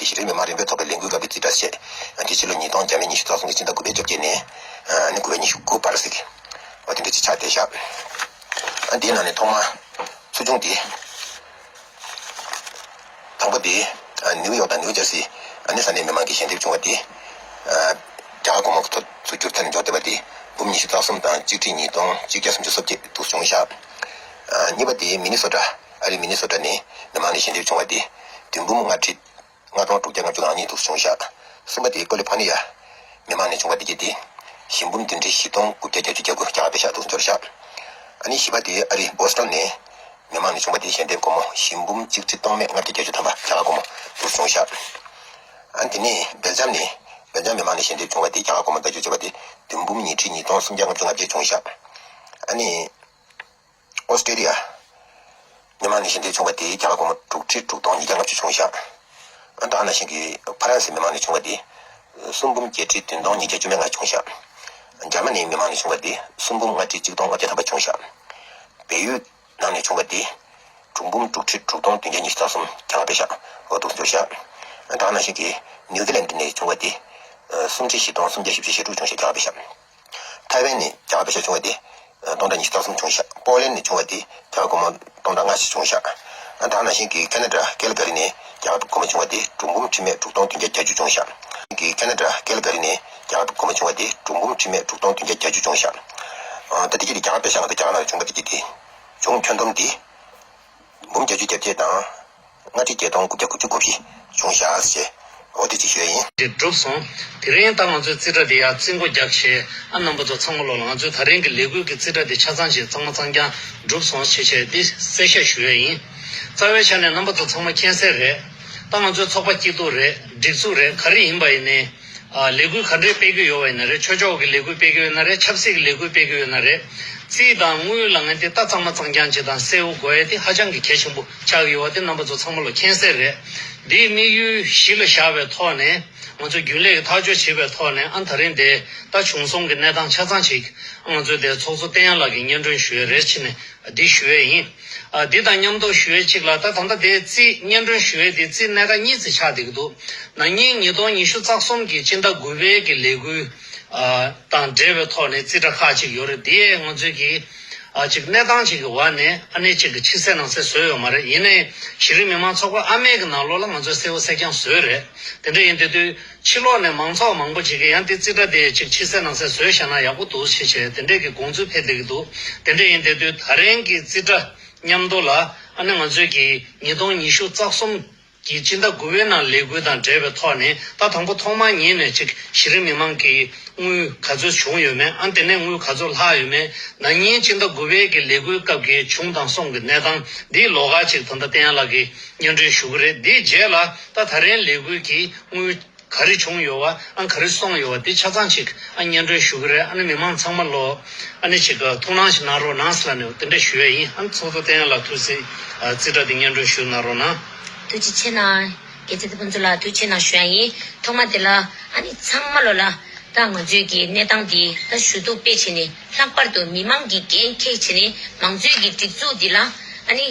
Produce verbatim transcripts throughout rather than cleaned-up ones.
གཞི་རིམ་མི་མང་རིམ་པས་ཐོབ་པའི་ལས་འགུལ་སྐབས་ཀྱི་རྩིས་ཁྲ་བཤད། དེ་ཕྱི་ལོ་ཉིས་སྟོང་བརྒྱ་མེད་ཉི་ཤུ་རྩ་གསུམ་གྱི་ཕྱི་ཟླ་དགུ་པའི་བཅོ་བརྒྱད་ནས་ནི་དགུ་པའི་ཉི་ཤུ་དགུ་བར་ཟེར་གྱི། འོ་དེ་འདྲ་ཅིག་ཆགས་བསྡད་ཤག་འདིའི་ནང་ནས་ཐོག་མ་ཚོ་ཆུང་དེ། དང་པོ་དེ། ནིའུ་ཡོག་དང་ནིའུ་ཇར་སི་ཨ་ནི་ས་གནས་མི་མང་གིས་ཞལ་འདེབས་བྱུང་བ་དེ། རྒྱ་གར་སྒོར་མོ་གི་ཐོག་ཚུར་བསྒྱུར་ཐལ་ནས་འཇོག་བསྡད་པ་དེ་འབུམ་ཉི་ཤུ་རྩ་གསུམ་དང་ཆིག་ཁྲི་ཉིས་སྟོང་ཆིག་བརྒྱ་སུམ་ཅུ་སོ་བརྒྱད་དུ་བྱུང་ཤག་གཉིས་པ་དེ་མི་ནི་སོ་ཊ། ཨ་རི་མི་ནི་སོ་ཊ་ནས་མི་མང་ནས་ཞལ་འདེབས་བྱུང་བ་དེ་བདུན་འབུམ་ལྔ་ཁྲི་ལྔ་སྟོང་དྲུག་བརྒྱ་ལྔ་བཅུ་ང་གཉིས་དུ་བྱུང་ཤག་གསུམ་པ་དེ་ཀོ་ལི་ཕ་ནི་ཡ་མི་མང་ནས་བྱུང་བ་དེ་གྱད་དེ་བཞི་འབུམ་བདུན་ཁྲི་བཞི་སྟོང་དགུ་བརྒྱ་བརྒྱད་ཅུ་གྱ་དགུ་རྒྱ་གར་པེ་ཤག་ཏུ་འབྱོར་ཤག་ཨ་ནི་བཞི་པ་དེ་ཨ་རི་བོ་སི་ཊོན་ནས་མི་མང་ནས་བྱུང་བ་དེ་ཞལ་འདེབས་སྒོར་མོ་བཞི་འབུམ་གཅིག་ཁྲི་སྟོང་མེད་ལྔ་བརྒྱ་བརྒྱད་ཅུ་ཐམ་པ་རྒྱ་གར་སྒོར་མོ་དུ་བྱུང་ཤག་ཨ་ནི་དེ་ནས་སྦེལ་ཇམ་ནས་སྦེལ་ཇམ་མི་མང་ནས་ཞལ་འདེབས་བྱུང་བ་དེ་རྒྱ་གར་སྒོར་མོ་བརྡ་སྤྲོད་བྱས་པ་དེ་བདུན་འབུམ་ཉི་ཁྲི་ཉིས་སྟོང་སུམ་བརྒྱ་ལྔ་བཅུ་ང་བརྒྱད་བྱུང་ཤག་ཨ་ནི། ཨོ་སི་ཀྲེ་ལི་ཡ། མི་མང་ནས་ཞལ་འདེབས་བྱུང་བ་དེ་རྒྱ་གར་སྒོར་མོ་དྲུག་ཁྲི་དྲུག་སྟོང་ཉིས་བརྒྱ་ལྔ་བཅུ་བྱུང་ཤག་ཨ་ད་ག་ནང་བཞིན་གྱི་ཕ་རན་སི་མི་མང་ནས་བྱུང་བ་དེ་གསུམ་འབུམ་བརྒྱད་ཁྲི་བདུན་སྟོང་ཉིས་བརྒྱ་བཅུ་མེད་ལྔ་བྱུང་ཤག་འཇར་མ་ནིའི་མི་མང་ནས་བྱུང་བ་དེ་གསུམ་འབུམ་ལྔ་ཁྲི་གཅིག་སྟོང་ལྔ་བརྒྱ་ཐམ་པ་བྱུང་ཤག་བལ་ཡུལ་ནང་ནས་བྱུང་བ་དེ་དྲུག་འབུམ་དྲུག་ཁྲི་དྲུག་སྟོང་བདུན་བརྒྱ་ཉི་ཤུ་རྩ་གསུམ་རྒྱ་གར་པེ་ཤག་འོ་འདུག་འགྱུར་ཤག་ཨ་ད་ག་ནང་བཞིན་གྱི་ནིའུ་ཛི་ལན་ནས་བྱུང་བ་དེ་གསུམ་ཁྲི་བཞི་སྟོང་སུམ་བརྒྱ་བཞི་བཅུ་ཞེ་དྲུག་བྱུང་ཤག་རྒྱ་གར་པེ་ཤག་ཐའེ་ཝན་ནས་རྒྱ་གར་པེ་ཤག་བྱུང་བ་དེ་སྟོང་ཕྲག་ཉི་ཤུ་རྩ་གསུམ་བྱུང་ཤག་པོ་ལན་ནས་བྱུང་བ་དེ་རྒྱ་གར་སྒོར་མོ་སྟོང་ཕྲག་ལྔ་བཞི་བྱུང་ཤག་ཨ་ད་ག་ནང་བཞིན་གྱི་ཁེ་ན་ཌ་ཀལ་ག་རི་ནས་རྒྱ་གར་སྒོར་མོ་བྱུང་བ་དེ་དྲུག་འབུམ་ཁྲི་མེད་དྲུག་སྟོང་བདུན་བརྒྱ་བརྒྱད་ཅུ་བྱུང་ཤག་གི་ཁེ་ན་ཌ་ཀལ་ག་རི་ནས་རྒྱ་གར་སྒོར་མོ་བྱུང་བ་དེ་དྲུག་འབུམ་ཁྲི་མེད་དྲུག་སྟོང་བདུན་བརྒྱ་བརྒྱད་ཅུ་བྱུང་ཤག་ཨ་ད་དེ་གྱད་དེ་རྒྱ་གར་པེ་ཤག་ནང་དུ་རྒྱ་གར་ནང་ལ་བྱུང་བ་དེ་གྱད་དེ། བྱུང་ཁྱོན་བསྡོམས་དེ་འབུམ་བརྒྱད་ཅུ་གྱ་བརྒྱད་དང་ལྔ་ཁྲི་བརྒྱད་སྟོང་དགུ་བརྒྱ་དགུ་བཅུ་གོ་བཞི་བྱུང་ཤག་ཟེར། འོ་དེ་ཅིག་ཞུ་ཡ་ཡིན། དེ་གྲུབ་སོང་། དེ་རིང་ད་ང་ཚོའི་རྩིས་ཁྲ་དེ་ཡར་རྩིས་འགོ་རྒྱག་བྱས། ཨ་རྣམ་པ་ཚོ་ཚང་མ་ལོ་ལ་ང་ཚོའི་ད་རིང་གི་ལས་འགུལ་གྱི་རྩིས་ཁྲ་དེ་ཆ་ཚང་ཞིག་གཙང་མ་གཙང་རྐྱང་གྲུབ་སོང་ཞེས་བྱས་དེ་གསལ་བཤད་ཞུ་ཡ་ཡིན། རྩ་བའི་ཆ་ནས་རྣམ་པ་ཚོ་ཚང་མ་མཁྱེན་གསལ་རེད། ད་ང་ཚོའི་ཚོགས་པ་སྐྱིད་སྡུག་རེད། སྒྲིག་འཛུགས་རེད། ག་རེ་ཡིན་པ་ཡིན་ནའི། ཨ་ལས་འགུལ་ག་འདྲས་སྤེལ་གྱི་ཡོད་པ་ཡིན་ན་རེད། ཆོས་ཕྱོགས་ཀྱི་ལས་འགུལ་སྤེལ་གྱི་ཡོད་ན་རེད། ཆབ་སྲིད་ཀྱི་ལས་འགུལ་སྤེལ་གྱི་ཡོད་ན་རེད། རྩིས་དང་དངུལ་ལ་ངན་དེ་ད་གཙང་མ་གཙང་རྐྱང་ཅིག་དང་གསལ་བོ་དགོས་ཡ་དེ་ཧ་ཅང་གི་གལ་ཆེན་པོ་ཆགས་ཀྱི་ཡོད་པ་དེ་རྣམ་པ་ཚོ་ཚང་མ་ལོ་མཁྱེན་གསལ་རེད། འདིའི་དམིགས་ཡུལ་གཞི་ལ་བཞག་པའི་ཐོག་ནས་ང་ཚོ་རྒྱུན་ལས་ཀྱི་ཐག་གཅོད་བྱེད་པའི་ཐོག་ནས་ཨ་ད་རིང་དེ་ད་བྱུང་སོང་གི་གནས་སྟངས་ཆ་ཚང་ཅིག་ང་ཚོའི་དེ་ཚོགས་གཙོ་བསྟན་ཡར་ལགས་ཀྱིས་སྙན་སྒྲོན་ཞུ་ཡ་རེད་ཕྱིན་ནས་འདི་ཞུ་ཡ་ཡིན། ཨ་འདི་དང་མཉམ་དུ་ཞུ་ཡ་གཅིག་ལ་ད་ད་ལྟ་དེ་རྩིས་སྙན་སྒྲོན་ཞུ་ཡ་དེ་རྩིས་གནད་འགག་གཉིས་ཙམ་ཆགས་བསྡད་ཀྱི་འདུག་ན་ནིང་ཉིས་སྟོང་ཉི་ཤུ་རྩ་གསུམ་གྱི་སྤྱི་ཟླ་དགུ་པའི་གི་ལས་འགུལ་ཨ་དང་འབྲེལ་བའི་ཐོག་ནས་རྩིས་ཁྲ་ཁག་ཅིག་ཡོད་རེད། དེ་ང་ཚོས་ཀྱི་ཨ་ཅིག་གནས་སྟངས་ཅིག་གི་འོག་ནས་ཨ་ནེ་ཅིག་གི་ཕྱི་གསལ་ནང་གསལ་བཟོས་ཡོད་མ་རེད། ཡིན་ནའི་གཞི་རིམ་མི་མང་ཚོགས་པ་ཨ་མེ་གི་ནང་ལོགས་ལ་ང་ཚོས་གསལ་བོ་གསལ་རྐྱང་བཟོས་རེད། དེ་འདྲ་ཡིན་དུས་དུས་ཕྱི་ལོགས་ནས་མང་ཚོགས་མང་པོ་ཅིག་གིས་ཡང་དེ་རྩིས་ཁྲ་དེ་ཅིག་ཕྱི་གསལ་ནང་གསལ་བཟོས་བཞག་ན་ཡག་པོ་འདུག་ཞེས་བྱས་དེ་འདྲས་ཀྱི་དགོངས་ཚུལ་ཕེབས་བསྡད་ཀྱི་འདུག་དེ་འདྲ་ཡིན་དུས་དུས་ད་རིང་གི་རྩིས་ཁྲ་མཉམ་དུ་ལ་ཨ་ནི་ང་ཚོས་ཀྱི་ཉིས་སྟོང་ཉི་ཤུ་རྩ་གསུམ་གྱི་སྤྱི་ཟླ་དགུ་པའི་ནང་ལས་འགུལ་དང་འབྲེལ་བའི་ཐོག་ནས་ད་དང་པོ་ཐོག་མར་ཉིད་ནས་ཅིག་གཞི་རིམ་མི་མང་གི་དངུལ་ག་ཚོད་བྱུང་ཡོད་མེད། ཨ་དེ་ནས་དངུལ་ག་ཚོད་ལྷག་ཡོད་མེད། ན་ནིང་སྤྱི་ཟླ་དགུ་པའི་གི་ལས་འགུལ་སྐབས་ཀྱི་བྱུང་དང་སོང་གི་གནས་སྟངས་འདིའི་ལོགས་ཀ་ཅིག་ད་ལྟ་བསྟན་ཡར་ལགས་ཀྱིས་སྙན་སྒྲོན་ཞུ་གི་རེད། འདིའི་རྗེས་ལ་ད་ད་རིང་ལས་འགུལ་གྱི་དངུལ་ག་རེ་བྱུང་ཡོད་པ། ཨ་ག་རེ་སོང་ཡོད་པ་དེ་ཆ་ཚང་ཅིག་ཨ་སྙན་སྒྲོན་ཞུ་གི་རེད། ཨ་ནི་མི་མང་ཚང་མ་ལོ་ཨ་ནི་ཅིག་ཐུགས་སྣང་ཞིག་གནང་རོགས་གནང་ཟེར་ལབ་ནས་དེ་འདྲ་ཞུ་ཡ་ཡིན། ཨ་ནི་ཚོགས་གཙོ་བསྟན་ཡར་ལགས་ཐུགས་སྲས་རྩིས་ཁྲ་དེ་སྙན་སྒྲོན་ཞུ་གནང་རོགས་གནང་། ཐུགས་རྗེ་ཆེ་གནང་། རྒྱལ་སྲས་ཚེ་ཕུན་ཚོགས་ལགས་ཐུགས་རྗེ་ཆེ་གནང་ཞུ་ཡ་ཡིན། ཐོག་མ་དེ་ལ་ཨ་ནི་ཚང་མ་ལོ་ལ་ད་ང་ཚོའི་གི་གནས་སྟངས་འདི་ད་ཞུ་གཏུག་དཔེ་བྱས་ནས་ལྷག་པར་དུ་མི་མང་གི་འགན་འཁྱེར་བྱས་ནས་མང་གཙོའི་གི་སྒྲིག་འཛུགས་འདི་ལ་ཨ་ནི་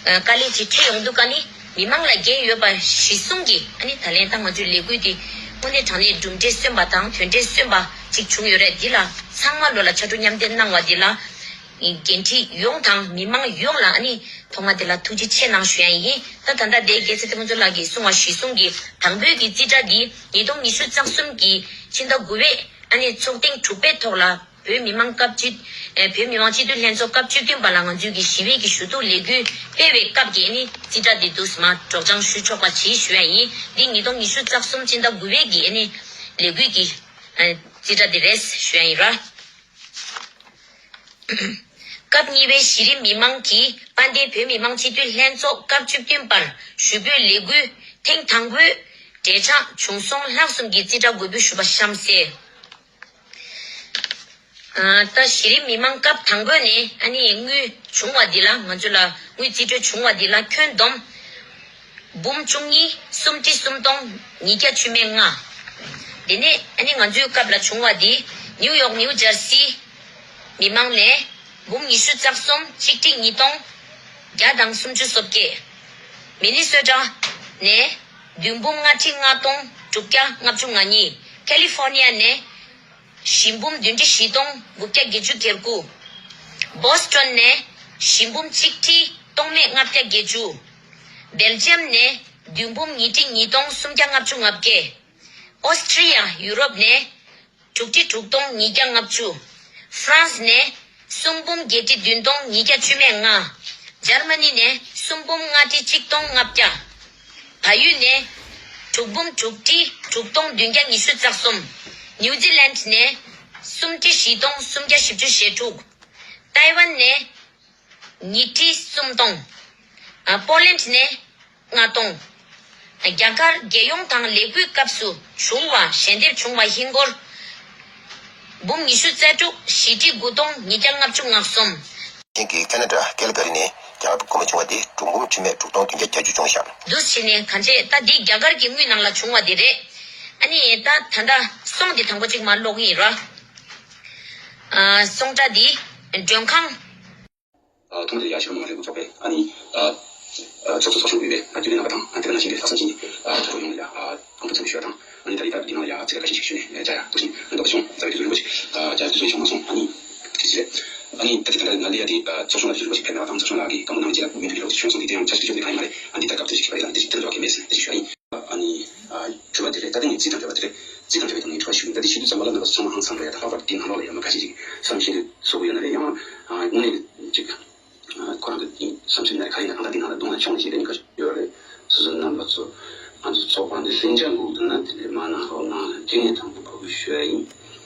དཀའ་ལས་ཅིག་འཕྲད་ཡོང་འདུག་ག་ནི། མི་མང་ལ་འགན་ཡོད་པ་གཞི་བཟུང་གིས་ཨ་ནི་ད་ལན་ད་ང་ཚོའི་ལས་འགུལ་འདི་དངོས་གནས་དྲང་གནས་གྲུབ་འབྲས་སོན་པ་དང་དོན་འབྲས་སོན་པ་ཅིག་བྱུང་ཡོད་རེད། འདི་ལ་ཚང་མ་ལོ་ལ་ཕྱར་གྲུ་མཉམ་འདེགས་གནང་བ་འདི་ལ་འགན་འཁྲི་ཡོངས་དང་མི་མང་ཡོངས་ལ་ཨ་ནི་ཐོག་མ་དེ་ལ་ཐུགས་རྗེ་ཆེ་གནང་ཞུ་ཡ་ཡིན། ད་ད་ལྟ་དེ་རྒྱལ་སྲས་ཚེ་ཕུན་ཚོགས་ལགས་ཀྱིས་གསུངས་པ་གཞི་བཟུང་གིས་དང་པོའི་གི་རྩིས་ཁྲ་འདི་ཉིས་སྟོང་ཉི་ཤུ་རྩ་གསུམ་གི་ཕྱི་ཟླ་དགུ་པའི་ཨ་ནི་ཚོགས་ཐེངས་དྲུག་པའི་ཐོག་ལ། བོད་མི་མང་སྐབས་བཅུ། ཨེ་བོད་མི་མང་སྤྱི་འཐུས་ལྷན་ཚོགས་སྐབས་བཅུ་བདུན་པ་ལ་ང་ཚོའི་གི་ཞི་བའི་གི་ཞུ་གཏུག་ལས་འགུལ་སྤེལ་བའི་སྐབས་ཀྱི་ཨ་ནི་རྩིས་ཁྲ་འདི་འདུག་སེ་མར་སྒྲོག་སྦྱང་ཞུ་ཆོག་པ་གྱིས་ཞུ་ཡ་ཡིན། འདི་ཉིས་སྟོང་ཉི་ཤུ་རྩ་གསུམ་སྤྱི་ཟླ་དགུ་པའི་གི་ཨ་ནི་ལས་འགུལ་གྱི་ཨེ་རྩིས་ཁྲ་འདི་རེད་ཞུ་ཡ་ཡིན་ར། སྐབས་གཉིས་པའི་གཞི་རིམ་མི་མང་གིས་དཔལ་ལྡན་བོད་མི་མང་སྤྱི་འཐུས་ལྷན་ཚོགས་སྐབས་བཅུ་བདུན་པར་ཞུ་འབོད་ལས་འགུལ་ཐེངས་དང་པོའི་གྲལ་ཆགས་བྱུང་སོང་ལྷག་གསུམ་གྱི་རྩིས་ཁྲ་འགོད་འབུལ་ཞུས་པ་གཤམ་གསལ། ཨ་ད་གཞི་རིམ་མི་མང་སྐབས་དང་པོ་ནས་ཨ་ནི་དངུལ་བྱུང་བ་འདི་ལ་ང་ཚོ་ལ་དངུལ་རྩིས་སྤྲོད་བྱུང་བ་འདི་ལ་ཁྱོན་བསྡོམས་འབུམ་བཅུ་གཉིས་སུམ་ཁྲི་སུམ་སྟོང་ཉིས་བརྒྱ་བཅུ་མེད་ལྔ། དེ་ནས་ཨ་ནི་ང་ཚོའི་སྐབས་ལ་བྱུང་བ་འདི་ནིའུ་ཡོག་ནིའུ་ཇར་སི་མི་མང་ནས་འབུམ་ཉི་ཤུ་རྩ་གསུམ་ཆིག་ཁྲི་ཉིས་སྟོང་བརྒྱ་དང་སུམ་ཅུ་སོ་བརྒྱད། མི་ནི་སོ་ཊ་ནས་ བདུན་འབུམ་ལྔ་ཁྲི་ལྔ་སྟོང་དྲུག་བརྒྱ་ལྔ་བཅུ་ང་གཉིས། ཁ་ལི་ཧྥོར་ནི་ཡ་ནས་བཞི་འབུམ་བདུན་ཁྲི་བཞི་སྟོང་དགུ་བརྒྱ་བརྒྱད་ཅུ་གྱ་དགུ། བོ་སི་ཊོན་ནས་བཞི་འབུམ་གཅིག་ཁྲི་སྟོང་མེད་ལྔ་བརྒྱ་བརྒྱད་ཅུ། སྦེལ་ཇམ་ནས་བདུན་འབུམ་ཉིས་ཁྲི་ཉིས་སྟོང་སུམ་བརྒྱ་ལྔ་བཅུ་ང་བརྒྱད། ཨོ་སི་ཀྲི་ཡ་ཡུ་རོབ་ནས་དྲུག་ཁྲི་དྲུག་སྟོང་ཉིས་བརྒྱ་ལྔ་བཅུ། ཧྥ་རན་སི་ནས་གསུམ་འབུམ་བརྒྱད་ཁྲི་བདུན་སྟོང་ཉིས་བརྒྱ་བཅུ་མེད་ལྔ། འཇར་མ་ནི་ནས་གསུམ་འབུམ་ལྔ་ཁྲི་གཅིག་སྟོང་ལྔ་བརྒྱ། བལ་ཡུལ་ནས་དྲུག་འབུམ་དྲུག་ཁྲི་དྲུག་སྟོང་བདུན་བརྒྱ་ཉི་ཤུ་རྩ་གསུམ། ནིའུ་ཛི་ལན་ནས་གསུམ་ཁྲི་བཞི་སྟོང་སུམ་བརྒྱ་བཞི་བཅུ་ཞེ་དྲུག། ཏའེ་ཝན་ནས་ཉིས་ཁྲི་སུམ་སྟོང་། ཨ། པོ་ལན་ནས་ལྔ་སྟོང་། རྒྱ་གར་རྒྱལ་ཡོངས་དང་ལས་འགུལ་སྐབས་སུ་བྱུང་བ་ཞལ་འདེབས་བྱུང་བ་ཧིན་སྒོར་འབུམ་ཉི་ཤུ་རྩ་དྲུག་བཞི་ཁྲི་དགུ་སྟོང་ཉིས་བརྒྱ་ལྔ་བཅུ་ང་གསུམ། ཁེ་ན་ཌ་ཀལ་ག་རི་ནས་རྒྱ་གར་གོང་མ་བྱུང་བ་དེ་དྲུག་འབུམ་ཁྲི་མེད་དྲུག་སྟོང་བདུན་བརྒྱ་བརྒྱད་ཅུ་བྱུང་ཤག། འདུག་བྱས་ནས་གང་བྱས་ད་འདི་རྒྱ་གར་གྱི་དངུལ་ནང་ལ་བྱུང་བ་དེ་རེད། ཨ་ནི་ད་ད་ལྟ་སོང་དེ་དང་པོ་གཅིག་མར་ཀློག་གི་ཡིན་ར། ཨ། སོང་ཁྲ་འདི་མགྲོན་ཁང་། ཨ། ཐོག་མ་དེ་ལ་ཡ་གཞིས་རིམ་མ་དངུལ་ལས་འགུལ་ཚོགས་པའི་ཨ་ནི་ཨ་ཚོགས་གཙོ་ཚོགས་གཞོན་དབུས་པའི་རྒྱུན་ལས་རྣམ་པ་དང་། ཨ། དེ་ག་ནང་བཞིན་གྱི་ལྷག་བསམ་ཅན་གྱི་ཨ་གྲོགས་པོ་ཡོངས་ལ་ཡ་ཨ་གོང་བུ་ཚང་བའི་ཞུ་བ་དང་། ཨ་ནི་ད་རེས་ད་འདི་ནང་ལ་ཡ་ཚིག་ཁ་ཤས་ཤིག་ཞུས་ནས་བྱ་ཡ་འདུག་ཟིན། ཨ། འདུག་བྱུང་། རྩ་བའི་དུས་ཚོད་ཡོད་མ་སོང་། ཨ་ནི་དེ་རེད། ཨ་ནི་ད་དེ་ད་ང་ལ་ཡ་དེ་ཚོགས་ཆུང་ལ་ཞུ་བ་ཞིག་ཕེབས་ན་བ་དང་། ཚོགས་ཆུང་ལ་གི་སྐམ་པོ་ནང་གཅིག་ལ་མི་འདུག་གི་རོགས་ཞུས་སོང་། དེ་དེ་ཡང་ཆ་ཞིག་ཞུ་དེ་གང་ཡིན་མ་རེད། ཨ་འདི་ད་སྐབས་དེ་ཞིག་ཕེབས་པ་རེད། ད་འདི་ཞིག་དེ་འདྲ་བ་གལ་མེད་ཟིན། དེ་ཞིག་ཞུ་ཡ་ཡིན། ཨ་ནི་ཨ་དྲི་བ་དེ་རེད། ད་ལྟ་ངས་རྩིས་དང་འབྲེལ་བ་དེ་རེད། རྩིས་དང་འབྲེལ་བའི་ཐོག་ནས་དྲི་བ་ཞུ་ཡིན། ད་དེ་ཞུ་དུས་ཙམ་པ་ལ་རྣམ་པ་ཚང་མ་ཧང་སང་འགྲོ་ཡ་དང་། ལྷག་པར་དེ་ནང་ལོགས་ལ་ཡང་མི་ཁ་ཤས་ཅིག་བསམ་ཤེས་འདུག་བཟོ་དགོས་ཡོད་ན་རེད། ཡང་ཨ་དངོས་གནས་ཅིག་ཨ་ཁོ་རང་གི་བསམ་ཚུལ་ན་རེད། ག་རེ་ཡིན་ན་གང་ལྟར་དེ་ནང་ལ་གདོང་ལ་མཆོང་ནས་ཞེས་དེ་ནི་ཁ་ཤས་ཡོད་རེད། སོ་སོ་རྣམ་པ་ཚོ་ང་ཚོ་ཚོགས་པ་འདི་ལྷན་རྒྱས་འགུག་འདུག་ན་དེ་ལས་མ་གནང་རོགས་གནང་ལ་དེ་ནས་དང་པོ་ཕར་ཞུ་ཡ་ཡིན།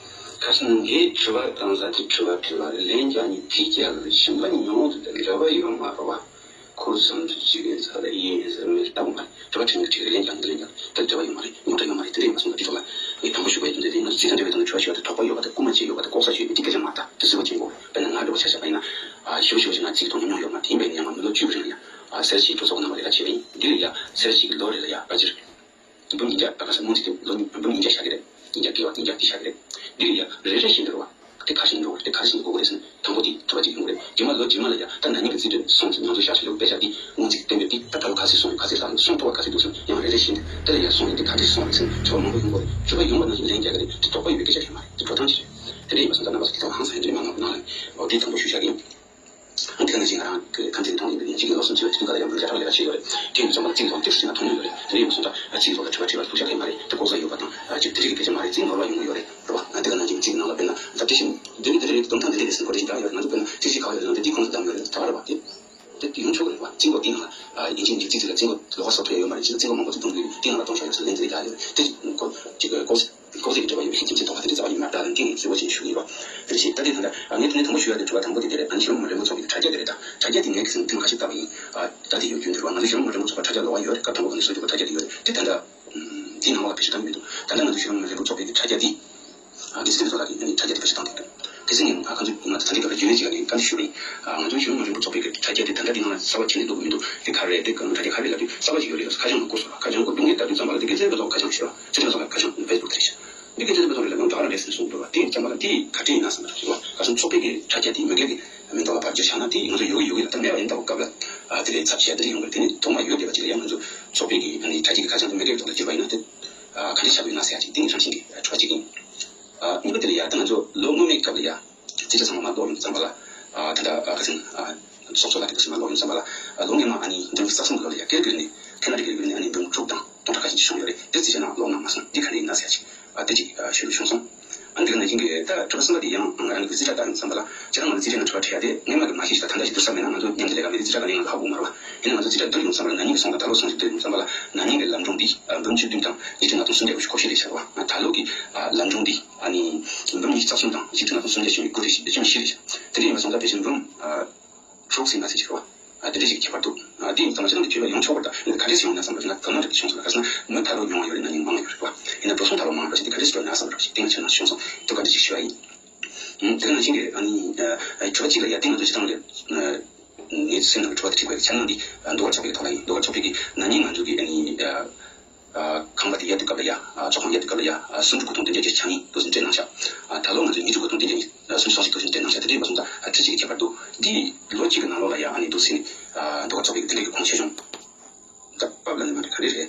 ཁ་སང་ངས་དྲི་བ་བཏང་ས་དེ་དྲི་བ་དྲི་བ་ལན་རྒྱག་ནི་དེ་རྒྱག་གི་རེད། གཞན་པ་ཉུང་དུ་དང་འབྲེལ་བ་ཡོད་མ་རེད་བ། ཁོ་བསམ་ཚུལ་གཅིག་ཡིན་ས་ལ་ཡིན་ཟེར་མི་ལྟ་བུ་མ་རེད། དྲི་བ་དྲི་ནི་དྲི་གི་ལན་རྒྱག་ནི་ལན་རྒྱག་ད་འབྲེལ་བ་ཡོད་མ་རེད། ཉུང་དྲགས་ཡོད་མ་རེད། དེ་འདྲ་ཡིན་པ་སོང་ཙང་དེ་ཚོ་ལ་ངས་དང་པོ་ཞུ་དགོས་ཡ་དེ་འདྲ་རེད། ང་ཚོ་རྩིས་དང་འབྲེལ་བའི་ཐོག་ནས་དྲི་བ་ཞུ་བ་དེ་དོགས་པ་ཡོད་པ་དང་ལྐུགས་མ་བྱས་ཡོད་པ་དང་ལྐོག་ཟ་ཞུས་པའི་དེ་སྐད་ཆ་མ་རེད། ད་དེ་གསལ་པོ་ཅན་པོ་རེད། དཔེར་ན་ང་འདྲ་བ་ཆ་བཞག་པ་ཡིན་ན་ཨ་ཞུ་བ་ཞུ་བ་ཞིག་ན་རྩིས་ཐོག་ཉུང་ཉུང་ཡོད་མ་རེད། ཡིན་པའི་ཉམས་མ་མི་ལོ་བཅུ་གི་རིང་ལ་ཡ་ཨ་སེར་བྱེས་གྲོས་ཚོགས་ནང་ལ་ལས་ཀ་བྱས་པ་ཡིན། འདི་ལ་ཡ་སེར་བྱེས་ཀྱི་ལོ་རེ་ལ་ཡ་ཕལ་ཆེར་འབུམ་ཉིས་བརྒྱ་ད་ག་ས་སྔོན་ཚེ་དེ་ལོ་ཉིས་འབུམ་ཉིས་བརྒྱ་བཞག་གི་རེད། ཉིས་བརྒྱ་བརྒལ་བ་ཉིས་བརྒྱ་དེ་བཞག་གི་རེད། འདི་ལ་ཡ་རེ་རེ་བཞིན་དུ་རེད་བ། དེ་ག་རེ་བཞིན་འགྲོ་དགོས་རེད། དེ་ག་རེ་བཞིན་འགྲོ་དགོས་རེད་ཟེར་ནས་དང་པོ་དེ་དྲི་བ་གཅིག་ཡོང་གི་རེད། རྗེས་མ་ལོ་རྗེས་མ་ལ་ཡ་ད་ན་ནིང་གི་རྩིས་སྤྲོད་སོང་ཚེ་ང་ཚོ་ཞག་ཞིག་ལ་དཔེ་བཞག་དེ་སྔོན་ཚེ་གཏན་འབེབས་དེ་ད་ད་ལོ་ག་ཚོད་སོང་རེད། ག་ཚོད་བསླངས་རེད། སོང་ཐུབ་པ་ག་ཚོད་འདུག་ཟེར་ནས་ཡང་རེ་རེ་བཞིན་དུ་དེ་ལ་ཡ་སོང་ཡིན། དེ་ག་འདྲས་སོང་རེད་ཟེར་ནས་དྲི་བ་མང་པོ་ཡོང་གི་རེད། དྲི་བ་ཡོང་བ་ནང་བཞིན་ལན་རྒྱག་གི་རེད། དེ་དོགས་པ་ཡོད་པའི་སྐད་ཆ་རེད་མ་རེད། དེ་འགྲོ་སྟངས་ཅིག་རེད། དེ་འདྲ་ཡིན་པ་སོང་ཙང་རྣམ་པ་ཚོ་དེ་ཚོ་ཧང་སང་ཡིན་དུས་མ་གནང་རོགས་གནང་ལ། འོ་དེ་དང་པོ་ཞུ་བཞག་གི་ཡིན། ཨ་འདི་ག་ནང་བཞིན་ང་རང་གི་ཁ་འཛིན་གཏོང་ཡིན་པའི་ཡིན་གཅིག་གི་ལོ་གསུམ་ཕྱིན་པའི་དུས་སྐབས་ལ་ཡང་མི་བརྒྱ་ཕྲག་ལས་ཀ་བྱས་ཡོད་རེད། དེ་ཡིན་ཙང་མ་རྩིས་ཐོག་ཏོག་ཙམ་ཞིག་ན་མཐོང་མྱོང་ཡོད་རེད། དེ་འདྲ་ཡིན་པ་སོང་ཙང་ཨ་རྩིས་ཐོག་ལ་དྲི་བ་དྲི་བ་ཐུག་ཤག་གི་མ་རེད། དེ་ལྐོག་ཟ་ཡོད་པ་དང་ཨ་ཅིག་དེ་རིགས་ཀྱི་སྐད་ཆ་མ་རེད། རྩིས་ནོར་བ་ཡོང་གི་ཡོད་རེད་རེད་བ། ཨ་འདི་ག་ནང་བཞིན་རྩིས་ནང་ལ་དཔེར་ན་ད་དེ་བཞིན་འདི་རེད་འདི་རེད་འདོན་སྟངས་འདི་རེད་ཟེར་གོ་རེ་ཞིག་རྒྱག་ཡོད་རེད། ང་ཚོ་དཔེར་ན་དེ་ཞིག་ག་བ་ཡོད་རེད། ང་ཚོ་འདི་ཁོང་ཚོ་བདམས་ཡོད་རེད། ད་ག་རེད་བ། དེ་དེ་ཡོང་ཆོག་གི་རེད་བ། རྩིས་འགོ་འདི་ནང་ལ་ཨ་ཡིན་གཅིག་མིན་གཅིག་རྩིས་ལ་རྩིས་འགོ་ལོགས་ཀ་བཟོ་ཐུབ་ཡ་ཡོད་མ་རེད། ཅིག་རྩིས་འགོ་མང་པོ་ཅིག་འདོན་གི་ཡོད་རེད། དེ་ནང་ལ་གཏོང་བཞག་ཡོད་ཟེར་ལན་འདི་རེད་རྒྱག་ཡོད་རེད། དེ་ལྐོག་ཅིག་ལྐོག་ལྐོག་ཟ་གི་འབྲེལ་བ་ཡོད་པའི་ཁྱིམ་ཚེས་ཐོག་ཁ་དེ་འདྲ་རྩ་བ་ཉིད་མ་རེད། ད་ལན་ཏིང་ངེ་གསལ་པོ་ཅན་ཞུ་གི་ཡོད་པ་རེད་ཞེས། ད་དེ་ད་ལྟ་ཨ་ངས་དེ་ནས་དང་པོ་ཞུ་ཡ་དེ་དྲི་བ་དང་པོ་དེ་དེ་རེད། ཨ་ནི་གཞིས་རིམ་མི་རིན་པོ་ཚོགས་པའི་དྲ་རྒྱ་དེ་རེད། ད་དྲ་རྒྱ་དེ་ངས་ཁ་སང་ཐེངས་ཁ་ཤས་བལྟས་པ་ཡིན། ཨ་ད་དེ་ཡོད་རྒྱུ་འདུག་བ། ང་ཚོ་གཞིས་རིམ་མི་རིན་པོ་ཚོགས་པ་དྲ་རྒྱ་ལོགས་ཀ་ཡོད་རེད། སྐབས་དང་པོ་ག་ནས་བཟོ་རྒྱུ་གི་དྲ་རྒྱ་དེ་ཡོད་རེད། དེ་ད་ལྟ་དེའི་ནང་ལ་བེད་སྤྱོད་བཏང་མི་འདུག་ད་ལྟ་ང་ཚོ་གཞིས་རིམ་མི་རིན་པོ་ཚོགས་པའི་གི་དྲ་རྒྱ་དེ། ཨ་དེ་སྲིད་དུ་ལ་གི་ཨ་ནི་དྲ་རྒྱ་དེ་བེད་སྤྱོད་བཏང་བསྡད་འདུག་དེ་སྲིད་ནས་ང་ཁ་ཚོ་ང་ཚོ་ད་ལྟའི་སྐབས་ལ་རྒྱུན་ལས་ཅིག་ལ་ནི་བཀའ་འདྲི་ཞུ་རེད། ཨ་ང་ཚོ་གཞོན་ནུ་མི་རིན་པོ་ཚོགས་པའི་གི་དྲ་རྒྱ་དེ་ད་ལྟ་དེ་ནང་ལ་གསར་པ་ཕྱིན་ནས་འདུག་མི་འདུག་དེ་ག་རེ་རེད། དེ་ག་ནང་དྲ་རྒྱ་ག་རེ་ལབ་དུས་གསར་པ་ཅིག་ཡོད་རེད། ཁ་བྱང་དུ་བཀོད་སོང་། ཁ་བྱང་བཀོད་རྒྱུ་ཡིན་ཙམ་པ་ལ་དེ་དགེ་མཚན་དཔེ་ཚོགས་ཁ་བྱང་ཞུ་བ་ཚེ་རིང་ཚོགས་ལ་ཁ་བྱང་ཕེ་སི་བུག་དེ་རེད་ཤག་འདི་དགེ་མཚན་དཔེ་ཚོགས་རེད་ལ་ང་ད་ག་རང་རེད་ཟེར་གསུངས་འདུག་བ། དེ་ཡིན་ཙམ་པ་ལ་དེ་ག་འདྲས་ཡིན་ན་བསམ་པ་ཞུ་བ། ཁ་སང་ཚོགས་པའི་གི་དྲ་རྒྱ་དེ་མི་སྒེར་གི་མིང་ཐོག་ལ་ཕར་བརྗོད་བཞག་ན་དེ་ང་ཚོ་ཡོད་གི་ཡོད་གི་ལ་ད་མེད་པ་ཡིན་ད་གོ་སྐབས་ལ་ཨ་དེ་ལས་ཚབ་བྱས་དེ་འདྲས་ཡོང་གི་རེད། དེ་ནི་ཐོག་མ་ཡོད་བསྡད་པ་ཅིག་ལ་ཡང་ང་ཚོ་ཚོགས་པའི་གི་ཨ་ནི་དྲ་རྒྱའི་གི་ཁ་བྱང་དེ་མི་སྒེར་གི་ཐོག་ལ་བསྒྱུར་བ་ཡིན་ན་དེ་ཨ་ག་འདྲས་ཆགས་ཀྱི་ཡོད་ན་ཟེར་ཡ་ཅིག་དེ་ངས་བསམ་ཤེས་ཀྱི་དྲི་བ་གཅིག་ཡིན། ཨ་གཉིས་པ་དེ་ལ་ཡ་ད་ང་ཚོ་ལོ་སྔོན་མའི་སྐབས་ལ་ཡ་རྩིས་ཆ་ཚང་མ་མར་ཀློག་ཡོང་ཙམ་པ་ལ་ཨ་ད་ལྟ་ཨ་ཁ་སང་ཨ་ཚོགས་གཙོ་ལགས་དེ་ག་ཚོད་མར་ཀློག་ཡོང་ཙམ་པ་ལ་ཨ་ལོ་སྔོན་མ་ཨ་ནི་འདི་རིང་གི་ས་གསུམ་གི་ལོ་ལ་ཡ་ཀལ་གི་ནས་ཁེ་ན་ཌ་གི་ནས་ཨ་ནི་འབུམ་དྲུག་དང་སྟོང་ཕྲག་ཁ་ཤས་ཅིག་བྱུང་ཡོད་རེད། དེ་རྩིས་ཆ་ནང་ཀློག་གནང་མ་སོང་། འདི་ག་འདྲ་ཡིན་ན་ཟེར་ཡ་ཅིག་ཨ་དེ་ཅིག་ཨ་ཞུ་རྒྱུ་བྱུང་སོང་། ཨ་ནི་དེ་ག་ནང་བཞིན་གྱི་ད་གྲུབ་པ་གསུམ་པ་དེ་ཡང་ང་རང་གི་རྩིས་ཁྲ་བཏང་ཙམ་པ་ལ་ཁྱེད་རང་ང་ལ་རྩིས་ཁྲ་ནང་གྲུབ་པ་ཁྲིད་ཡ་དེ་སྔོན་མ་གི་མ་ཤེས་ཤིག་ད་ད་ལྟ་ཞིག་བསྡུར་ས་མེད་ན་ང་ཚོ་མཉམ་དུ་ལས་ཀ་མེད་དུས་རྩིས་ཁྲ་ག་ནས་ཡང་ཧ་གོ་མ་རེད་བ། ཡིན་ན་ང་ཚོ་རྩིས་ཁྲ་བསྡུར་ཡོང་ཙམ་པ་ལ་ན་ནིང་གི་སོང་དང་ད་ལོ་སོང་ཞིག་བསྡུར་ཡོང་ཙམ་པ་ལ་ན་ནིང་གི་ལམ་སྒྲོན་འདི་ཨ་འབུམ་བཅུ་བདུན་དང་ཉིས་ཁྲི་ལྔ་སྟོང་སུམ་བརྒྱ་དགུ་བཅུ་གོ་བཞི་རེད་ཤག་བ། ད་ལོ་གི་ཨ་ལམ་སྒྲོན་འདི་ཨ་ནི་འབུམ་ཉི་ཤུ་རྩ་གསུམ་དང་ཉིས་ཁྲི་ལྔ་སྟོང་སུམ་བརྒྱ་བཞི་བཅུ་དགུ་རེད་ཤག་བཅུ་བཞི་རེད་ཤག་དེ་འདྲ་ཡིན་པ་སོང་ཙང་དེ་བཞིན་འབུམ་ཨ་དྲུག་ཟིན་མ་ཟིན་ཞིག་རེད་བ། ཨ་དེ་འདྲ་ཞིག་ཁྱད་པར་འདུག་ཨ་དེ་ཡིན་ཙང་ང་ཚོ་ནང་དུ་བེད་སྤྱོད་ཡོང་ཆོག་པར་ད་ག་འདྲ་ཞིག་ཡོང་ན་བསམ་པ་ན་གང་འདྲ་ཞིག་བྱུང་སོང་ན། ག་ཟེར་ན་མི་ད་ལོ་ཉུང་བ་ཡོད་རེད། ན་ནིང་མང་བ་ཡོད་རེད་བ། ཡིན་ན་འགྲོ་སོང་ད་ལོ་མང་བ་ཞིག་དེ་ག་འདྲ་ཞིག་འགྲོ་ན་བསམ་པ་ཞིག་དེ་ང་ཚོ་ནང་བྱུང་སོང་། དེ་ག་འདྲ་ཞིག་ཞུ་བ་ཡིན། དེ་ག་ནང་བཞིན་གྱི་ཨ་ནི་ཨ་དྲི་བ་གཅིག་ལ་ཡ་དེ་ང་ཚོ་སྤྱིར་བཏང་ལ་ངའི་སེམས་ནང་གི་དྲི་བ་དེ་དྲི་དགོས་ཡ་འཆར་སྣང་འདི་ཟློས་གར་ཚོགས་པའི་ཐོག་ལ་ཡིན། ཟློས་གར་ཚོགས་པའི་གི་ན་ནིང་ང་ཚོ་གི་ཨ་ནི་ཨ་ཁང་པ་དེ་གཡར་དུས་སྐབས་ལ་ཡ་ཚོགས་ཁང་གཡར་དུས་སྐབས་ལ་ཡ་སུམ་ཁྲི་དགུ་སྟོང་བདུན་བརྒྱ་བརྒྱད་ཅུ་གྱ་གཉིས་འདུག་ཟིན་སྤྲད་གནང་ཤག། ད་ལོ་ང་ཚོས་ཉིས་ཁྲི་དགུ་སྟོང་བདུན་བརྒྱ་ཉི་ཤུ་རྩ་གསུམ་འདུག་ཟིན་སྤྲད་གནང་ཤག། དེ་འདྲ་ཡིན་པ་སོང་ཙང་ཁྲི་གཅིག་གི་ཁྱད་པར་འདུག། འདི་ལོ་གཅིག་གི་ནང་ལོགས་ལ་ཡ་ཨ་ནི་འདུག་ཟིན་ཟློས་གར་ཚོགས་པའི་གི་དེ་འདྲ་གི་གོང་ཆེ་ཆུང་ད་བབ་ལ་ནི་མ་རེད། ག་རེ་རེད།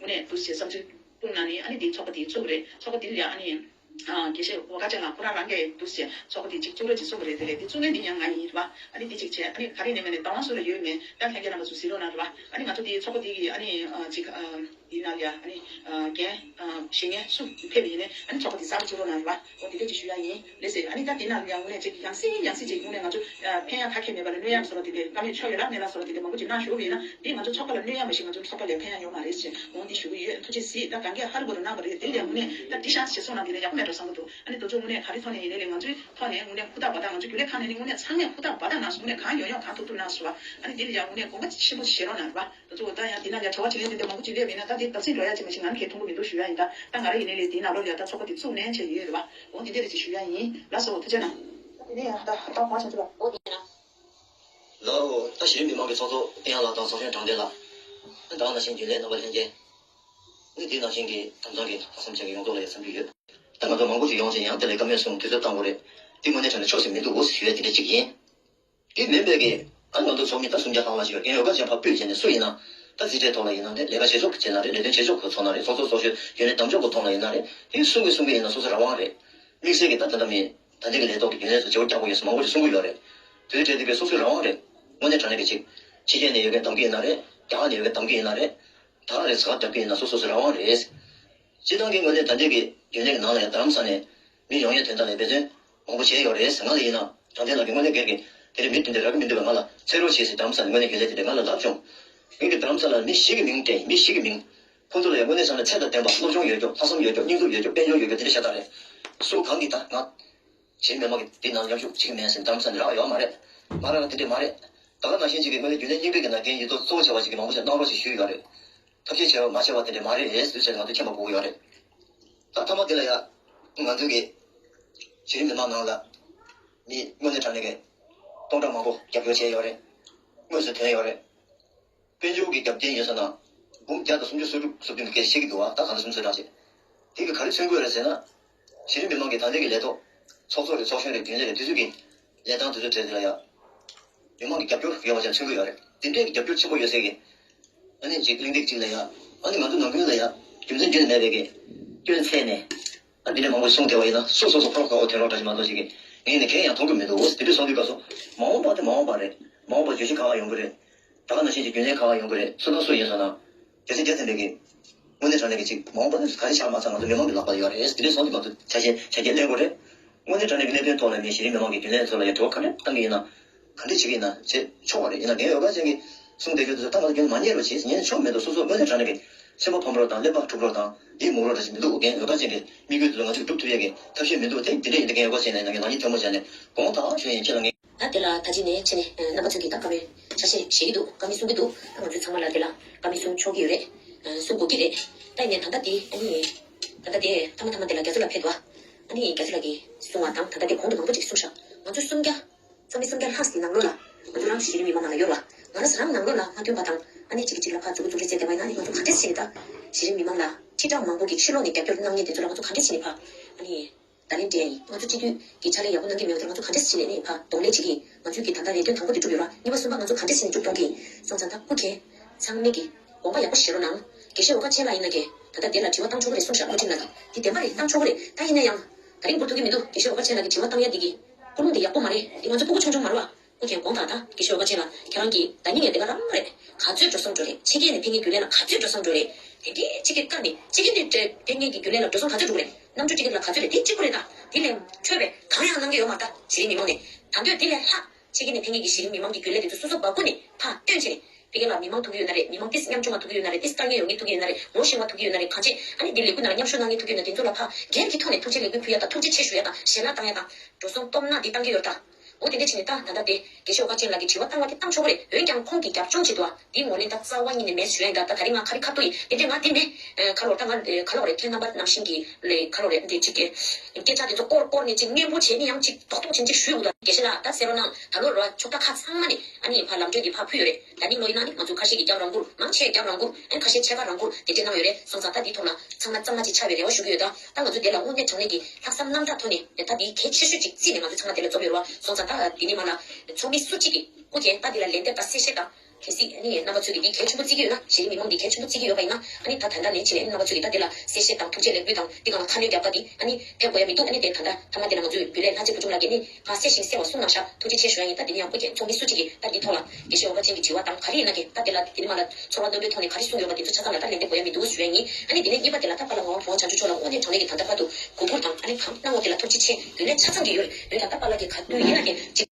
དངོས་གནས་འདུག་སེ་བསམ་ཚུལ་སྤུངས་ན་ནི་ཨ་ནི་འདི་ཚོགས་པ་འདི་བཙུགས་པ་རེད། ཚོགས་པ་འདི་ལ་ཡ་ཨ་ནི་ཨ་དགེ་བཤེས་འོ་ཀ་ཅན་ལགས་ཁོ་རང་རང་གིས་འདུག་སེ་ཚོགས་པ་འདི་གཅིག་བཙུགས་རོགས་གཅིག་གསུངས་པ་རེད། དེ་ལས་འདི་བཙུགས་མཁན་འདི་ཡང་ང་ཡིན་རེད་པ། ཨ་ནི་འདི་གཅིག་བྱས་ཨ་ནི་ག་རེ་ནས་མེད་ནས་བདག་དབང་སུ་ལ་ཡོད་མེད་ད་ལྷན་རྒྱས་རྣམ་པ་ཚོ་གཟིགས་རོགས་གནང་རེད་པ། ཨ་ནི་ང་ཚོ་འདི་ཚོགས་པ་འདི་གི་ཨ་ནི་ཨ་གཅིག་ཨ། དེའི་ནང་ལ་ཡ་ཨ་ནི་ཨ་རྒན་ཨ་བཞེངས་མཁན་སུ་ཕེབས་པ་ཡིན་ནའི་ཨ་ནི་ཚོགས་པ་དེ་གསར་པ་བཙུགས་རོགས་གནང་རེད་པ། འོ་དེ་འདྲས་ཅིག་ཞུ་ཡ་ཡིན་ལགས་སེ། ཨ་ནི་ད་དེ་ནང་ལ་ཡ་དངོས་གནས་ཅིག་ཡང་སེ་ཡང་སེ་ཅིག་དངོས་གནས་ང་ཚོ་ཨ་ཕན་ཡག་ཁ་ཁྱད་མེད་པ་ལ་གནོད་ཡ་བཟོ་འདྲ་དེ་འདྲས་བཀའ་མོལ་ཆོག་ཡོད་ལ་མེད་ལ་བཟོ་འདྲ་དེ་འདྲས་མང་པོ་ཅིག་གནང་བཞུགས་པ་ཡིན་ན་དེ་ང་ཚོ་ཚོགས་པ་ལ་གནོད་ཡ་མ་གཏོགས་ང་ཚོ་ཚོགས་པ་ལ་ཕན་ཡ་ཡོད་མ་རེད་ཟེར་འོ་འདི་ཞུ་གི་ཡོད། ཐུགས་རྗེ་གཟིགས། ད་གང་གས་ཧ་རི་བོ་རུ་གནང་བ་རེད། དེ་ལ་ཡ་དངོས་གནས་ད་འདི་ཤང་ཞེས་སོང་ན་དེ་ལ་ཡག་པོ་མེད་འགྲོ་བསམ་གི་འདུག། ཨ་ནི་དེ་ཚོ་དངོས་གནས་ག་རེ་ཐོག་ནས་ཡིན་ནའི་ལས་ང་ཚོའི་ཐོག་ནས་དངོས་གནས་ཧུར་ཐག་འབད་ཐག་ང་ཚོ་རྒྱུན་ལས་ཁང་ནས་ནི་དངོས་གནས་ཚང་མས་ཧུར་ཐག་འབད་ཐག་གནང་སོང་། དངོས་གནས་གང་ཡོང་ཡོང་གང་ཐུབ་ཐུབ་གནང་སོང་བ། ཨ་ནི་དེ་ལ་ཡ་དངོས་གནས་དགོངས་པ་ཆེན་པོ་བཞེས་རོགས་གནང་རེད་པ། ད་ཚོ་ད་ཡང་དེ་ན་ཡ་བྱ་བ་བྱེད་མཁན་དེ་འདྲ་མང་པོ་ཅིག་སླེབས་ཡིན་ན་ད་བདག་འཛིན་འགྲོ་ཡ་ཅིག་མ་ཤེས་ང་ནི་གས་མཐོང་གི་མི་འདུག་ཞུ་ཡ་ཡིན། ད་ད་ང་ར་ཡིན་ནའི་ལས་དེའི་ནང་ལོགས་ལ་ཡ་ད་ཚོགས་པ་དེ་བཙུགས་ནས་བྱས་ཡོད་རེད་པ། འོ་དེ་འདྲ་རེད་ཅེས་ཞུ་ཡ་ཡིན་ལགས་སོ། ཐུགས་རྗེ་གནང་། ད་དེ་ནས་ཡང་ད་ད་གོང་ཆེན་ཚོ་ལ། འོ་དེ་ན། ལའོ། ད་གཞི་རིམ་མི་མང་གི་ཚོགས་གཙོ་དབྱངས་ལགས་དང་ཚོགས་གཞོན་དྲང་བདེན་ལགས། ད་ག་ནང་བཞིན་རྒྱུན་ལས་རྣམ་པ་ལྷན་རྒྱས། ནི་དེ་ནང་བཞིན་གྱི་དམ་གཙང་གི་ལྷག་བསམ་ཅན་གྱི་ཡོངས་རྫོགས་ལ་ཡ་འཚམས་འདྲི་ཡོད། ད་ང་ཚོ་མང་པོ་ཞིག་ཡོང་ཞིང་ཡང་དེ་ལས་བཀའ་མོལ་གསུང་དུས་ཚོད་བཏང་དགོས་རེད། དེ་དངོས་གནས་དྲང་གནས་ཕྱོགས་སུ་མི་འདུག་ཞུ་ཡ་དེ་འདྲ་གཅིག་ཡིན། དེ་མིན་པའི་གི་ཨ་ང་ཚོ་ཚོགས་མི་ད་སུམ་བརྒྱ་ལྷག་ལ་ཞིག་ཡོད། རྒན་ཡོལ་ག་ཅན་ཕར་སྤོས་བྱས་ནས་སུ་ཡིན་ན་ད་རྩིས་ཁྲའི་ཐོག་ལ་ཡིན་ན་རེད། ལས་ཀ་བྱེད་ཕྱོགས་ཀྱི་ཅན་ན་རེད། ལས་དོན་བྱེད་ཕྱོགས་ཀྱི་ཚོགས་ན་རེད། ཚོགས་གཙོ་ཚོགས་གཞོན་ཡོད་ནས་གདམ་ཕྱོགས་ཀྱི་ཐོག་ལ་ཡིན་ན་རེད། དེ་གསུང་གི་གསུང་གི་ཡིན་ན་སོ་སོ་རང་དབང་རེད། དམིགས་བསལ་གྱི་ད་ད་ལྟ་མི་ད་ལྟ་གི་ལས་ཐོག་གི་རྒྱུན་ལས་ཚོ་བྱེད་པོ་རྒྱག་པོ་ཡོད་སོང་མང་པོ་ཞིག་གསུང་གི་ཡོད་རེད། དེ་འདྲ་དེ་གའི་སོ་སོའི་རང་དབང་རེད། དངོས་གནས་དྲང་གནས་ཀྱི་ཅིག་ཕྱི་རྒྱལ་ནས་ཡོད་མཁན་གདམ་གི་ཡིན་ན་རེད། རྒྱ་གར་ནས་ཡོད་མཁན་གདམ་གི་ཡིན་ན་རེད། ད་ག་རེ་ཟ་ཁ་རྒྱབ་ཀྱི་ཡིན་ན་སོ་སོ་སོ་རང་དབང་རེད། སྤྱིར་བཏང་གི་ངོས་ནས་ད་ལྟའི་གི་རྒྱུན་ལས་ཀྱི་ནང་ལ་ཡང་རྡ་རམ་ས་ནས་མི་ཡོང་ཡས་དོན་དག་ལ་འབད་བརྩོན་མང་པོ་བྱས་ཡོད་རེད། ང་ལ་ཡིན་ན་དྲང་བདེན་ལགས་ཀྱིས་དངོས་གནས་སྒེར་གྱི་དེ་རིང་མི་དེ་འདྲ་རག་གི་མི་འདུག་པས། ང་ལ་འཚོལ་རོགས་བྱེད་ཟེར་རྡ་རམ་ས་ནས་དངོས་གནས་རྒྱུན་ལས་དེ་འདྲ་ང་ལ་ལབ་བྱུང་། ངས་ཀྱི་རྡ་རམ་ས་ལ་མི་བཞི་གི་མིང་སྤྲད། མི་བཞི་གི་མིང་། ཁོང་ཚོ་ལ་ཡང་དངོས་གནས་བྱས་ན་ཚད་དང་ལྡན་པ་སློབ་སྦྱོང་ཡོད་རྒྱུ། ལྷག་བསམ་ཡོད་རྒྱུ། སྙིང་སྟོབས་ཡོད་རྒྱུ། དཔལ་འབྱོར་ཡོད་རྒྱུ་དེ་འདྲ་ཤ་སྟག་རེད། སུ་གང་གིས་ད་ང་གཞན་མི་མང་གི་འདི་ནང་མཉམ་ཞུགས་བྱེད་ཀྱི་མེད་ཟེར་རྡ་རམ་ས་ནས་རག་ཡོད་མ་རེད། མ་རག་ན་དེ་འདྲས་མ་རེད། ད་ག་ནང་བཞིན་ཅིག་གི་དངོས་གནས་རྒྱུན་ལས་རྙིང་པའི་གི་ནང་རྒྱུན་ཡིན་དུས་གཙོ་བོ་བྱས་པ་ཞིག་གིས་མང་པོ་ཞིག་གནང་རོགས་ཞེས་ཞུས་ཡོད་རེད། ཐབས་ཤེས་བྱས་པ་མ་བྱས་པ་དེ་འདྲས་མ་རེད་ཟེར་ནས་ང་ཚོས་མཁྱེན་པ་དགོས་ཀྱི་ཡོད་རེད། ད་མཐའ་མ་དེ་ལ་ཡ། ང་ཚོའི་གི་གཞི་རིམ་མི་མང་ནང་ལ་མི་དངོས་གནས་དྲང་གནས་ཀྱི་སྟོང་ཕྲག་མང་པོ་རྒྱབ་སྐྱོར་བྱས་ཡོད་རེད། དངོས་སུ་ཐོན་ཡོད་རེད། དཔལ་འབྱོར་གྱི་རྒྱབ་རྟེན་ཡོད་ས་ན་འབུམ་བརྒྱ་དང་སུམ་ཅུ་སོ་དྲུག་སོ་བདུན་དུ་སྐད་ཆ་བཤད་ཀྱི་འདུག་བ། ད་གང་ལ་སུམ་ཅུ་སོ་གྲངས་བྱས། དེ་གི་ག་རེ་མཚོན་གྱི་ཡོད་རེད་ཟེར་ན། གཞི་རིམ་མི་མང་གི་ད་ལྟའི་གི་ལས་ཐོག་ཚོགས་གཙོ་རེད། ཚོགས་གཞོན་རེད། རྒྱུན་ལས་རེད། དེ་ཚོ་གི་ལས་སྟངས་དེ་ཚོ་གྲས་དེ་ལ་ཡ། མི་མང་གི་རྒྱབ་སྐྱོར་ཡོད་པ་ཅིག་མཚོན་གྱི་ཡོད་རེད། དེ་འདྲའི་གི་རྒྱབ་སྐྱོར་ཆེན་པོ་ཡོད་སའི་གི། ཨ་ནི་ཅིག་གླེང་སྟེགས་ཅིག་ལ་ཡ། ཨ་ནི་ང་ཚོ་ནང་ཁུལ་ལ་ཡ། རྒྱུ་མཚན་རྒྱུན་ནས་མེད་པའི་གི། སྐྱོན་འཚོལ་ནས། ཨ་འདི་འདྲ་མང་པོ་གསུངས་བསྡད་པ་ཡིན་ན་སོ་སོ་སོ་ཕོ་རོག་ཁ་འོ་ཐོན་རོགས་འདྲ་ཞིག་མ་གཏོགས་ཞིག་གི། ངས་ནི་གང་ཡང་མཐོང་གི་མི་འདུག། འོ་དེ་འདྲ་གསུངས་དུས་སྐབས་སུ། མ་འོངས་པ་དེ་མ་འོངས་པ་རེད། མ་འོངས་པ་བརྗོད་གཞི་ག་བ་ཡོང་གི་རེད། ད་ག་ནང་བཞིན་གྱི་རྒྱུན་ལས་ག་བ་ཡོང་གི་རེད། སུ་དང་སུ་ཡིན་སོང་ན། རྒྱལ་སྲས་རྒྱལ་ཚན་པའི་གི། དངོས་གནས་དྲང་གནས་ཀྱི་ཅིག་མ་འོངས་པ་ནི་ག་རེ་ཆགས་མ་ཚང་ང་ཚོ་མི་མང་གི་ལག་པར་ཡོད་རེད། དེ་འདྲའི་སོང་དུས་ང་ཚོ་ཆ་ཤས་ཆ་རྐྱེན་ལེན་དགོས་རེད། དངོས་གནས་དྲང་གནས་ཀྱི་གནད་དོན་ཐོག་ལ་ངས་གཞི་རིམ་མི་མང་གི་རྒྱུན་ལས་ཚོ་ལ་ཡང་དྲི་བ་ག་རེ་བཏང་གི་ཡིན་ན། ག་འདྲ་བྱེད་ཀྱི་ཡིན་ན་བྱེད་ཆོག་པ་རེད། ཡིན་ན་རྒན་ཡོལ་ག་ཅན་གྱིས་གསུངས་བསྡད་རྒྱུ་དེ་ཚོ་ད་ང་ཚོ་རྒྱུན་མ་ཉེས་རོགས་བྱེད་ཉེས་ཆོག་མི་འདུག། སོ་སོ་དངོས་གནས་དྲང་གནས་ཀྱི་སེམས་པ་ཕམ་རོགས་དང་ཀླད་པ་འཁྲུག་རོགས་དང་འདི་མུག་རོགས་འདྲ་ཞིག་མི་འདུག། རྒན་ཡོལ་ག་ཅན་གྱི་དམིགས་ཡུལ་དེ་ཚོ་ང་ཚོས་སྒྲུབ་ཐུབ་ཡས་ཀྱི་ཐབས་ཤེས་མི་འདུག། དེ་འདི་འདྲ་ཡིན་དུས་རྒན་ཡོལ་ག་ཅན་ལ་ཡིན་ན་ངས་ནག་ཉེས་ཐལ་མོ་སྦྱར་ནས་དགོངས་དག་ཞུ་ཡིན། ཁྱེད་ལ་ངས། ད་དེ་ལ་ད་ཅི་ནས་ཕྱི་ནས་རྣམ་པ་ཚོས་ཀྱིས་ད་བཀའ་མོལ་ཆ་ཤས་བཞེས་ཀྱི་འདུག། བཀའ་མོལ་གསུང་གི་འདུག། ད་ང་ཚོའི་ཚང་མ་ལ་དེ་ལ་བཀའ་མོལ་གསུང་ཆོག་གི་ཡོད་རེད། གསུང་དགོས་ཀྱི་རེད། ད་ཡིན་ནའི་ད་ལྟ་དེ་ཨ་ནི། ད་ལྟ་དེ་མཐའ་མ་མཐའ་མ་དེ་ལ་རྒྱ་མཚོ་ལགས་ཕེབས་འདུག། ཨ་ནི་རྒྱ་མཚོ་ལགས་ཀྱིས་གསུང་བ་དང་ད་ལྟ་དེ་གོང་དུ་མང་པོ་ཅིག་གསུངས་ཤག། ང་ཚོ་སུམ་བརྒྱ། རྩ་མི་སུམ་བརྒྱ་ལྷག་ཙམ་ནང་ལོགས་ལ་ང་ཚོ་རང་གཞི་རིམ་མི་མང་ནང་ལ་ཡོད་རེད་བ། ང་རང་ཚོ་རང་ནང་ལོགས་ལ་མ་མཐུན་པ་དང་ཨ་ནི་གཅིག་གིས་གཅིག་ལ་ཕར་མཛུབ་གུ་མཛུབ་རེས་བྱས་བསྡད་པ་ཡིན་ན་ཨ་ནི་ང་ཚོ་ག་འདྲས་བྱས་ནས་ད་གཞི་རིམ་མི་མང་ལ་ཁྲི་ཕྲག་མང་པོ་གིས་ཕྱི་ལོགས་ནས་རྒྱབ་སྐྱོར་གནང་མཁན་དེ་ཚོ་ལ་ང་ཚོ་ག་འདྲས་བྱས་ནས་ཕར་ཨ་ནི། བརྡ་ལན་སྤྲད་ཡིན། ང་ཚོ་སྤྱི་འཐུས་ཀྱི་ཕྱག་ལས་ཡག་པོ་གནང་གི་མེད་པ་དེ་ང་ཚོ་ག་འདྲས་བྱས་ནས་ནས་ཕར་གདོང་ལེན་བྱེད་ཀྱི་ཡིན། ང་ཚོའི་གི་ད་ལྟ་ལས་དོན་དང་པོ་དེ་གྲུབ་ཡོད་ར། གཉིས་པ་གསུམ་པ་ང་ཚོ་ག་འདྲས་བྱས་ནས་གྲུབ་གཏོང་གི་ཡིན། སོང་ཙང་ད་སྐུ་མཁྱེན། ཚང་མས་ཀྱི་དགོངས་པ་ཡག་པོ་བཞེས་རོགས་གནང་། དགེ་བཤེས་འོ་ཀ་ཆེན་ལགས་ཡིན་ན་ཀྱེ། ད་ལྟ་དེ་ལ་དྲི་བ་བཏང་ཆོག་གི་རེད་གསུངས་ཤག། བློ་ཁྲིམས་ལགས་ཀྱིས་དེ་བདེན་པ་རེད། བཏང་ཆོག་གི་རེད། ད་ཡིན་ན་ཡང་། ད་རིང་འགོ་ཐུག་གི་མི་འདུག། དགེ་བཤེས་འོ་ཀ་ཆེན་ལགས་ཀྱིས་དྲི་བ་བཏང་ཡ་འདི་གི། སྐུ་རླུང་དེ་ཡག་པོ་མ་རེད། འདི་ང་ཚོ་སྤུ་གུ་ཆུང་ཆུང་མ་རེད་བ། སྐུ་མཁྱེན་དགོངས་དག། ད་དགེ་བཤེས་འོ་ཀ་ཆེན་ལགས་ཁྱེད་རང་གིས་ད་ཉིན་ངས་དེ་ག་རང་རེད། ག་ཚོད་འགྲོ་སོང་འགྲོ་རེད། ཕྱི་རྒྱལ་ནས་ཕེབས་མཁན་རྒྱུན་ལས་ལ་ག་ཚོད་འགྲོ་སོང་འགྲོ་རེད། དེ་འདྲའི་ཕྱི་རྒྱལ་བཀར་ནས་ཕྱི་རྒྱལ་ནས་ཕེབས་མཁན་གྱི་རྒྱུན་ལས་ལ་འགྲོ་སོང་ག་ཚོད་འགྲོ་གི་རེད། གནམ་གྲུ་ཊི་ཀེ་ཊི་ལ་ག་ཚོད་རེད། དེ་གཅིག་པུ་རེད་ད། དེ་ལས་འཕྲོས་པའི་གང་ཡང་གནང་གི་ཡོད་མ་རེད་ད། གཞི་རིམ་མི་མང་ནས། ད་འདོད་དེ་ལས་ལྷག་ཕྱི་རྒྱལ་ནས་ཕེབས་མཁན་གྱི་གཞི་རིམ་མི་མང་གི་རྒྱུན་ལས་དེ་ཚོ་སོ་སོ་འབབ་སྒོ་ནས་ཕར་བཏོན་བྱས་ནས། ཕ་གི་ལ་མི་མང་ཐུག་གི་ཡོད་ན་རེད། མི་མང་ཏིས་ཉམ་ཆུང་བ་ཐུག་གི་ཡོད་ན་རེད། ཏིས་དཀའ་ངལ་ཡོད་མཁན་ཐུག་གི་ཡོད་ན་རེད། ངོ་ཤེས་པ་ཐུག་གི་ཡོད་ན་རེད། གང་བྱས་ཨ་ནི་འདི་ལས་འགུལ་ནང་ལ་མཉམ་ཞུགས་གནང་མཁན་ཐུག་གི་ཡོད་ན་དེ་ཚོ་ལ་ཕ་སྒེར་གྱི་ཐོག་ནས་ཐུགས་རྗེ་ལེགས་འབུལ་ཕུལ་ཡ་དང་ཐུགས་རྗེ་ཆེ་ཞུ་ཡ་དང་ཞལ་ལག་བཏང་ཡ་དང་འགྲོ་སོང་སྟོབས་ན་འདི་བཏང་གི་ཡོད་ད། འོ་དེ་འདྲ་བྱས་ནས་ད་ད་ལྟ་དེ་དགེ་བཤེས་འོ་ཀ་ཅན་ལགས་ཀྱིས་དྲི་བ་བཏང་བ་དེ་བཏང་ཆོག་གི་རེད། འོན་ཀྱང་ཁོང་གིས་རྒྱབ་ལྗོངས་བྱེད་དུ་བ་དེའི་ངོས་ནས་ད་རྩ་བ་ཉིད་ནས་མེད་ཞུ་ཡ་ཡིན་ད། ད་ད་རིང་ང་ཁ་རི་ཁ་ཐུག་ཡིན་དེ་འདྲས་ང་དེ་མེད། ཁ་ལོ་རེད་ད་ང་ཁ་ལོ་རེད་ཁྱེད་རྣམ་པ་ནང་བཞིན་གྱི་ལས་ཁ་ལོ་རེད་འདི་གཅིག་གི་སྐད་ཆ་དེ་ཚོ་སྐོར་སྐོར་ནས་གཅིག་སྙན་པོ་བྱས་ནས་ཡང་གཅིག་རྡོག་རྡོག་བྱས་གཅིག་ཞུས་འདུག་ད་དགེ་བཤེས་ལགས་ད་ཟེར་རོགས་གནང་། ད་ལོ་ར་ཕྱོགས་མཐའ་ཁག་ཚང་མ་ནས་ཨ་ནི་ཕར་ལམ་གྲོན་འདི་ཕར་ཕུལ་ཡོད་རེད། ད་ནིང་ལོ་ཡིན་ན་ནི་ང་ཚོ་ཁ་ཤས་ཀྱིས་རྒྱབ་རང་བཀུར་མང་ཆེ་རྒྱབ་རང་བཀུར་ཨ་ནི་ཁ་ཤས་ཕྱེད་ཀ་རང་བཀུར་དེ་འདྲས་གནང་ཡོད་རེད། སོང་ཙང་ད་འདིའི་ཐོག་ལ་ཚང་མ་གཙང་མ་ཅིག་ཆགས་པའི་རེ་བ་ཞུ་གི་ཡོད་ད། ད་ང་ཚོ་དེ་ལ་དངོས་གནས་དྲང་གནས་ཀྱི་ལྷག་བསམ་རྣམ་དག་ཐོག་ནས་ད་འདི་གལ་ཆེ་ཤོས་ཅིག་བརྩིས་ནས་ང་ཚོ་ཚང་མ་དེ་ལ་འཛོམས་ཡོད་རེད་བ། སོང་ཙང་ད་འདི་ནས་མར་ལ་ཚོགས་མི་སུ་གཅིག་གིས་སྐུ་མཁྱེན་ད་འདི་ལ་ལན་འདེབས་དང་གསལ་བཤད་དང་། གལ་སྲིད་ཨ་ནི་རྣམ་པ་ཚོས་ཀྱིས་འདི་གལ་ཆེན་པོ་བརྩི་གི་ཡོད་ན། གཞི་རིམ་མི་མང་འདི་གལ་ཆེན་པོ་བརྩི་གི་ཡོད་པ་ཡིན་ན། ཨ་ནི་ད་ད་ལྟ་ནས་བྱས་ནས་རྣམ་པ་ཚོས་ཀྱིས་ད་དེ་ལ་གསལ་བཤད་དང་ཐུགས་རྗེ་ལེགས་འབུལ་དང་འདི་སྒང་ལ་ཁ་སྣོན་རྒྱབ་ཀ་འདི་ཨ་ནི་ཕེབས་དགོས་ཡ་མི་འདུག་ཨ་ནི་དེ་ད་ལྟ་ཐ་མ་དེ་ལ་ང་ཚོས་འབུལ་ལས་ལྷ་རྗེ་བུ་ཆུང་ལགས་ཀྱིས་ནི་ང་གསལ་ཞིང་གསལ་བ་གསུངས་གནང་ཤག་ཐུགས་རྗེ་ཆེ་ཞུ་ཡ་ཡིན། ད་འདི་ནི་ཡང་ཁོ་རྒྱལ་ཚོགས་མི་སུ་གཅིག་གིས་ད་འདི་ཐོག་ལ་དགེ་བཤེས་འོ་བ་ཅན་གྱི་དྲི་བ་དང་ག་རེ་ཡིན་ན་གི་ད་དེ་ལ་དེ་ནི་མ་ལ་ཚོར་བ་རྣོན་པོའི་ཐོག་ནས་ག་རེ་གསུངས་ཡོད་པ་དེ་ཚོ་ཆ་ཚང་ལ་ད་ལན་འདེབས་དགོས་ཡ་མི་འདུག་ཞུ་ཡ་ཡིན། ཨ་ནི་དེ་ནས་གཉིས་པ་དེ་ལ་ད་པཱ་ལགས་ངག་དབང་བུ་བ་བྱང་ཆུབ་མཆོག་ལ་དངོས་གནས་དྲང་གནས་ཀྱི་ད་ལྟ་བར་དུ་གོང་བུར་དང་ཨ་ནི་གང་གནང་བ་དེ་ལ་ཐུགས་རྗེ་ཆེ་རྒྱུན་ལས་ཆ་ཚང་གི་ཡོད་ཡོད་ཀྱང་ད་པཱ་ལགས་ཀྱི་ག་དུས་ཡིན་ན་གི་གཅིག